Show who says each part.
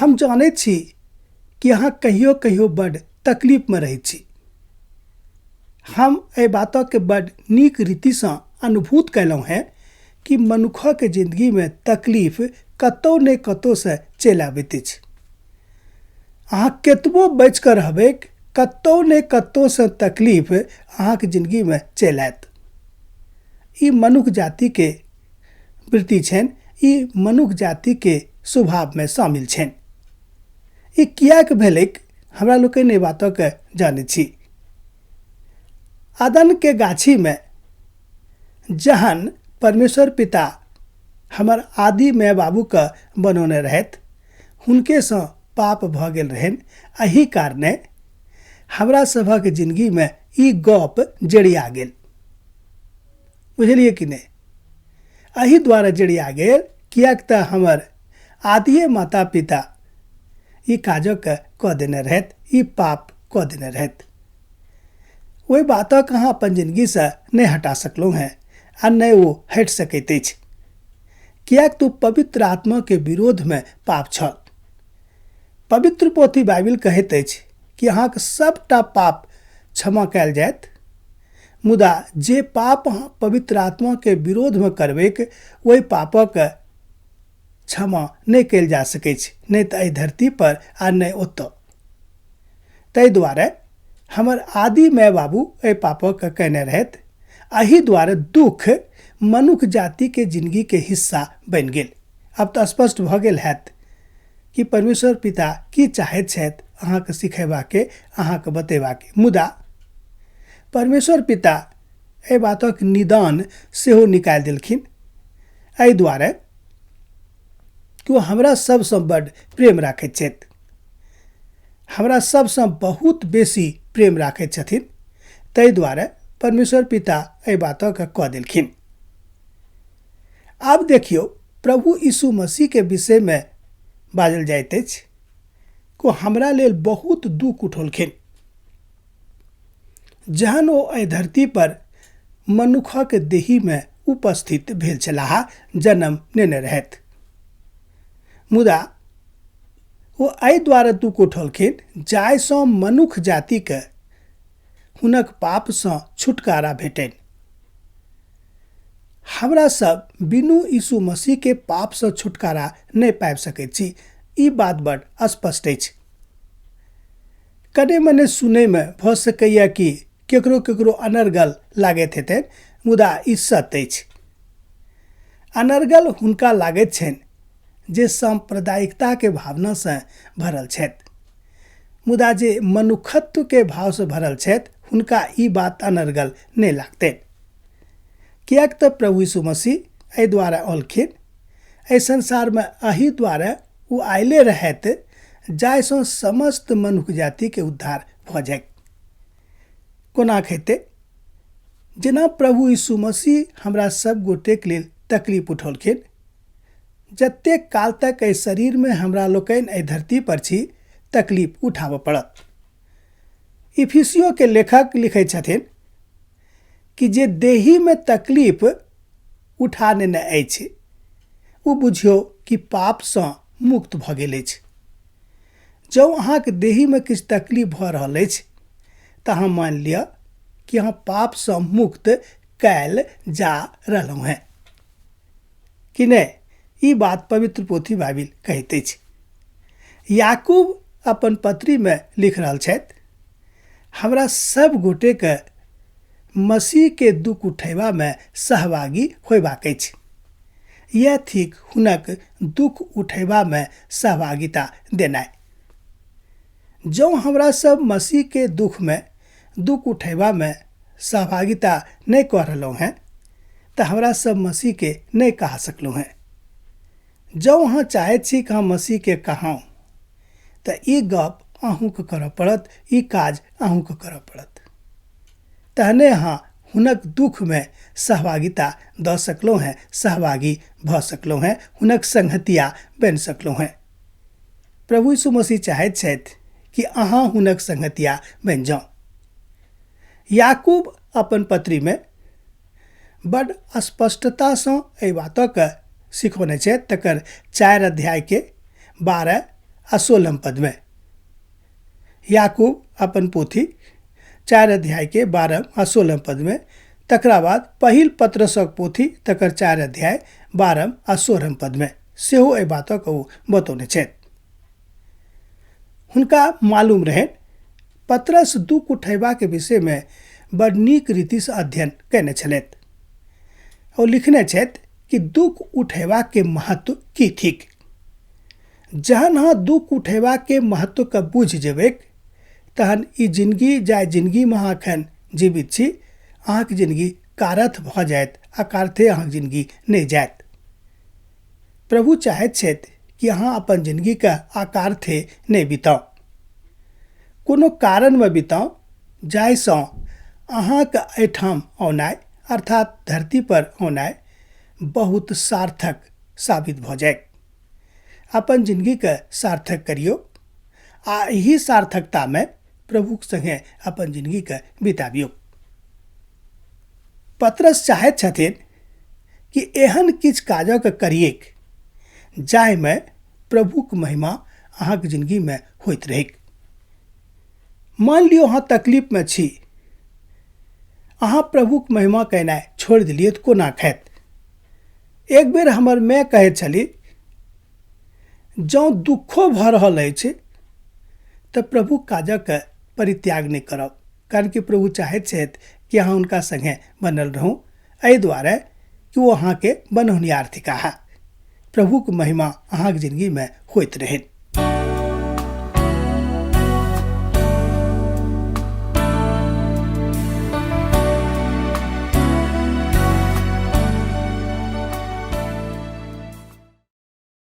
Speaker 1: हम जानैत छी कि अहाँ कहियो कहियो बड्ड तकलीफमे रहैत छी। हम एहि बातके बड्ड नीक रीतिसँ अनुभूत कयलहुँ हेँ कि मनुखक जिन्दगीमे तकलीफ कतहु ने कतहुसँ चलि आबैत अछि। अहाँ केतबो बचि कऽ रहबैक कतहु ने कतहुसँ तकलीफ अहाँके जिन्दगीमे चलि आयत। ई मनुख जातिके वृत्ति छनि, ई मनुख जातिके स्वभावमे शामिल छनि। ई किएक भेलैक हमरा लोकनि एहि बातके जानैत छी। अदनके गाछीमे जहन परमेश्वर पिता हमर आदि माय बाबूके बनौने रहथि, हुनकेसँ पाप भऽ गेल रहनि। एहि कारणे हमरा सभक जिनगीमे ई गप जड़िया गेल। बुझलियै कि नहि? एहि दुआरे जड़िया गेल किएक तऽ हमर आदिए माता पिता ई काजके कऽ देने रहथि, ई पाप कऽ देने रहथि। ओहि बातक अहाँ अपन जिनगीसँ नहि हटा सकलहुँ हेँ आ नहि ओ हटि सकैत अछि, किएक तऽ ओ पवित्र आत्माके विरोधमे पाप छल। पवित्र पोथी बाइबिल कहैत अछि कि अहाँके सबटा पाप क्षमा कयल जायत, मुदा जे पाप अहाँ पवित्र आत्माके विरोधमे करबैक ओहि पापक क्षमा नहि कयल जा सकैछ, नहि तऽ एहि धरती पर आ नहि ओतऽ। ताहि दुआरे हमर आदि माय बाबू एहि पापक कयने रहथि। एहि दुआरे दुख मनुख जातिके जिनगीके हिस्सा बनि गेल। आब तऽ स्पष्ट भऽ गेल हैत कि परमेश्वर पिता की चाहैत छथि अहाँके सिखेबाके, अहाँके बतेबाके। मुदा परमेश्वर पिता एहि बातक निदान सेहो निकालि देलखिन, एहि दुआरे कि ओ हमरा सबसँ बड्ड प्रेम राखैत छथि, हमरा सबसँ बहुत बेसी प्रेम राखैत छथिन। ताहि दुआरे परमेश्वर पिता एहि बातके कऽ देलखिन। आब देखियौ प्रभु यीशु मसीहके विषयमे बाजल जाइत अछि कि ओ हमरा लेल बहुत दुःख उठौलखिन। जहन ओ एहि धरती पर मनुखक देहीमे उपस्थित भेल छलाह, जन्म नेने रहथि, मुदा ओ एहि दुआरे दुःख उठौलखिन जाहिसँ मनुख जातिके हुनक पापसँ छुटकारा भेटनि। हमरा सब बिनु यीशु मसीहके पापसँ छुटकारा नहि पाबि सकैत छी, ई बात बड स्पष्ट अछि। कने मने सुनैमे भऽ सकैए कि केकरो केकरो अनर्गल लागैत हेतनि, मुदा ई सत्य अछि। अनर्गल हुनका लागैत छनि जे साम्प्रदायिकताके भावनासँ भरल छथि, मुदा जे मनुखत्वके भावसँ भरल छथि हुनका ई बात अनर्गल नहि लागतनि। किएक तऽ प्रभु यीशु मसीह एहि दुआरे औलखिन एहि संसारमे, एहि दुआरे ओ आयले रहथि जाहिसँ समस्त मनुख जातिके उद्धार भऽ जाय। कोना हेतै? जेना प्रभु यीशु मसीह हमरा सब गोटेके लेल तकलीफ उठौलखिन, जतेक काल तक एहि शरीरमे हमरा लोकनि एहि धरती पर छी तकलीफ उठाबऽ पड़त। इफिसियोके लेखक लिखै छथिन कि जे देहीमे तकलीफ उठा नेने अछि ओ बुझियौ कि पापसँ मुक्त भऽ गेल अछि। जँ अहाँके देहीमे किछु तकलीफ भऽ रहल अछि तऽ अहाँ मानि लिअ कि अहाँ पापसँ मुक्त कयल जा रहलहुँ हेँ कि नहि। ई बात पवित्र पोथी बाइबिल कहैत अछि। याकूब अपन पत्रीमे लिख रहल छथि, हमरा सब गोटेके मसीहके दुख उठेबामे सहभागी होयबाक अछि। यैह थिक हुनक दुख उठेबामे सहभागिता देनाइ। जँ हमरा सब मसीहके दुखमे दुख उठेबामे सहभागिता नहि कऽ रहलहुँ हेँ तऽ हमरा सब मसीहके नहि कहा सकलहुँ हेँ। जँ अहाँ चाहैत छी कि हम मसीहके कहाउँ तऽ ई गप अहूँके करऽ पड़त, ई काज अहूँके करऽ पड़त, तहने अहाँ हुनक दुखमे सहभागिता दऽ सकलहुँ हेँ, सहभागी भऽ सकलहुँ हेँ, हुनक संगतिया बनि सकलहुँ हेँ। प्रभु यीशु मसीह चाहैत छथि कि अहाँ हुनक संगतिया बनि जाउ। याकूब अपन पत्रीमे बड स्पष्टतासँ एहि बातके सिखौने छथि। तकर 4 अध्यायके 12 आ 16 पदमे। याकूब अपन पोथी 4 अध्यायके 12 आ 16 पदमे, तकरा बाद पहिल पत्रसक पोथी तकर 4 अध्याय 12 आ 16 पदमे सेहो एहि बातक ओ बतौने छथि। हुनका मालूम रहनि पतरस दुख उठयबाक विषयमे बड़ नीक रीतिसँ अध्ययन कयने छलथि। ओ लिखने छथि कि दुख उठयबाके महत्व की थिक। जहन अहाँ दुख उठयबाके महत्वके बुझि जेबैक तहन ई जिनगी जाहि जिनगीमे अहाँ एखन जीवित छी अहाँके जिनगी कारथ भऽ जायत, अकारथे अहाँके जिनगी नहि जायत। प्रभु चाहैत छथि कि अहाँ अपन जिनगीके आकारथे नहि बिताउ, कोनो कारणमे बिताउ जाहिसँ अहाँके एहिठाम औनाइ अर्थात धरती पर औनाइ बहुत सार्थक साबित भऽ जाय। अपन जिनगीके सार्थक करियौ आ एहि सार्थकतामे प्रभुक संगे अपन जिनगीके बिताबियौ। पतरस चाहैत छथिन कि एहन किछु काजक करियैक जाहिमे प्रभुक महिमा अहाँके जिनगीमे होइत रहैक। मान लियौ अहाँ तकलीफमे छी, अहाँ प्रभुक महिमा केनाइ छोड़ि देलियै तऽ कोना खायत। एक बेर हमर माय कहैत छली, जँ दुखो भऽ रहल अछि तऽ प्रभु काजक परित्याग नहि करब, कारण कि प्रभु चाहैत छथि कि अहाँ हुनका संगे बनल रहू, एहि दुआरे कि ओ अहाँके बनौनिहार थिकाह। प्रभुक महिमा अहाँके जिनगीमे होइत रहनि।